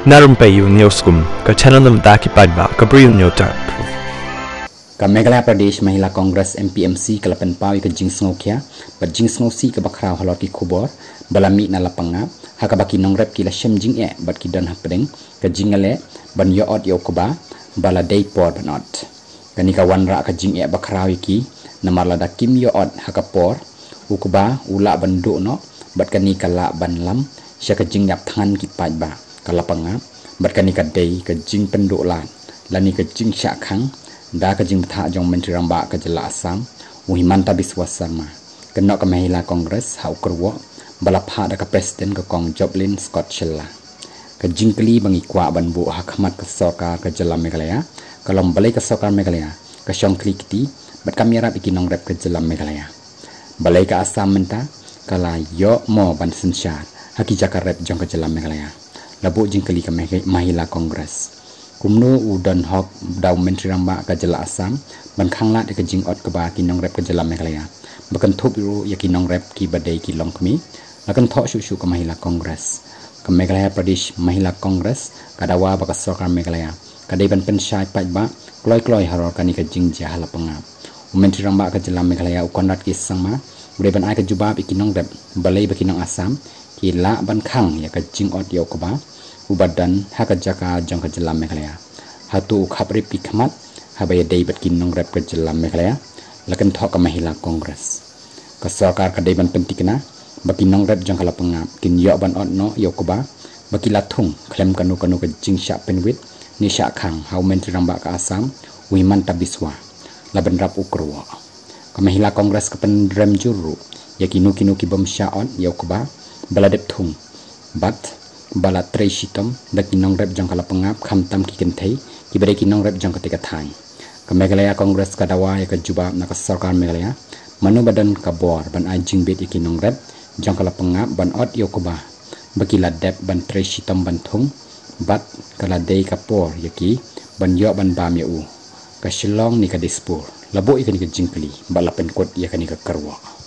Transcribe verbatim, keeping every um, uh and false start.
Na Rympei U News Kum, ka channel na bynta ki paidbah ka Bri U News Type. Ka Meghalaya Pradesh Mahila Congress M P M C ka la pynpaw ïa ka jingsngewkhia bad jingsngewsih kaba khraw halor ki khubor ba la mih na Lapangap, ha kaba ki nongrep ki la shem jingeh bad ki don hapdeng ka jingïaleh ban ïoh ot ïa u kba ba la dei por ban ot. Kane ka wanrah ka jingeh ba khraw ïa ki, namar lada kim ïoh ot ha ka por, u kba u lah ban duh noh bad kane ka lah ban lam sha ka jingïap thngan ki paidbah ka Lapangap, bad kane ka dei ka jingpynduh lad lane ka jingshah khang da ka jingbthah jong Myntri Rangbah ka jylla Assam, u Himanta Biswa Sarma. Kynnoh ka Mahila Congress ha u kyrwoh ba la phah da ka President ka Kong Joplin Scott Shylla. Ka jingkylli ba ngi kwah ban buh ha khmat ka sorkar ka jylla Meghalaya ka long balei ka sorkar Meghalaya ka shong khlieh kti bad kam ïarap ïa ki nongrep ka jylla Meghalaya. Balei ka Assam mynta ka la ïoh mo ban synshar ha ki jaka rep jong ka jylla Meghalaya. La buh jingkylli ka Meh-, Mahila Congress. Kumno u don hok da u Myntri Rangbah ka jylla Assam ban khanglad ïa ka jingot kba ki nongrep ka jylla Meghalaya, ba kynthup ruh ïa ki nongrep kiba dei ki longkmie? La kynthoh shuh shuh ka Mahila Congress. Ka Meghalaya Pradesh Mahila Congress ka dawa ba ka sorkar Meghalaya ka dei ban pynshai paidbah kloi kloi halor kane ka jingjia ha Lapangap. U Myntri Rangbah ka jylla Meghalaya u Conrad K Sangma u dei ban ai ka jubab ïa ki nongrep balei ba ki nong Assam ki lah ban khang ïa ka jingot ïa u kba uba don ha ka jaka jong ka jylla Meghalaya. Hato u khaprit ki khmat haba ïadei bad ki nongrep ka jylla Meghalaya? La kynthoh ka Mahila Congress. Ka sorkar ka dei ban pynthikna ba ki nongrep jong ka Lapangap kin ïoh ban ot noh ïa u kba ba ki la thung khlem kano kano ka jingshah pynwit ne shah khang ha u Myntri Rangbah ka Assam, u Himanta Biswa. La bynrap u kyrwoh. Ka Mahila Congress ka pynrem jur ruh ïa kino kino ki bym shah ot ïa u kba ba la dep thung bad ba la trei shitom da ki nongrep jong ka Lapangap, khamtam ki kynthei kiba dei ki nongrep jong katei ka thaiñ. Ka Meghalaya Congress ka dawa ïa ka jubab na ka sorkar Meghalaya, mano ba don ka bor ban ai jingbit ïa ki nongrep jong ka Lapangap ban ot ïa u kba ba ki la dep ban trei shitom ban thung, bad ka la dei ka por ïa ki ban ïoh ban bam ïa u. Ka Shillong ne ka Dispur? La buh ïa kane ka jingkylli bad la pynkut ïa kane ka kyrwoh.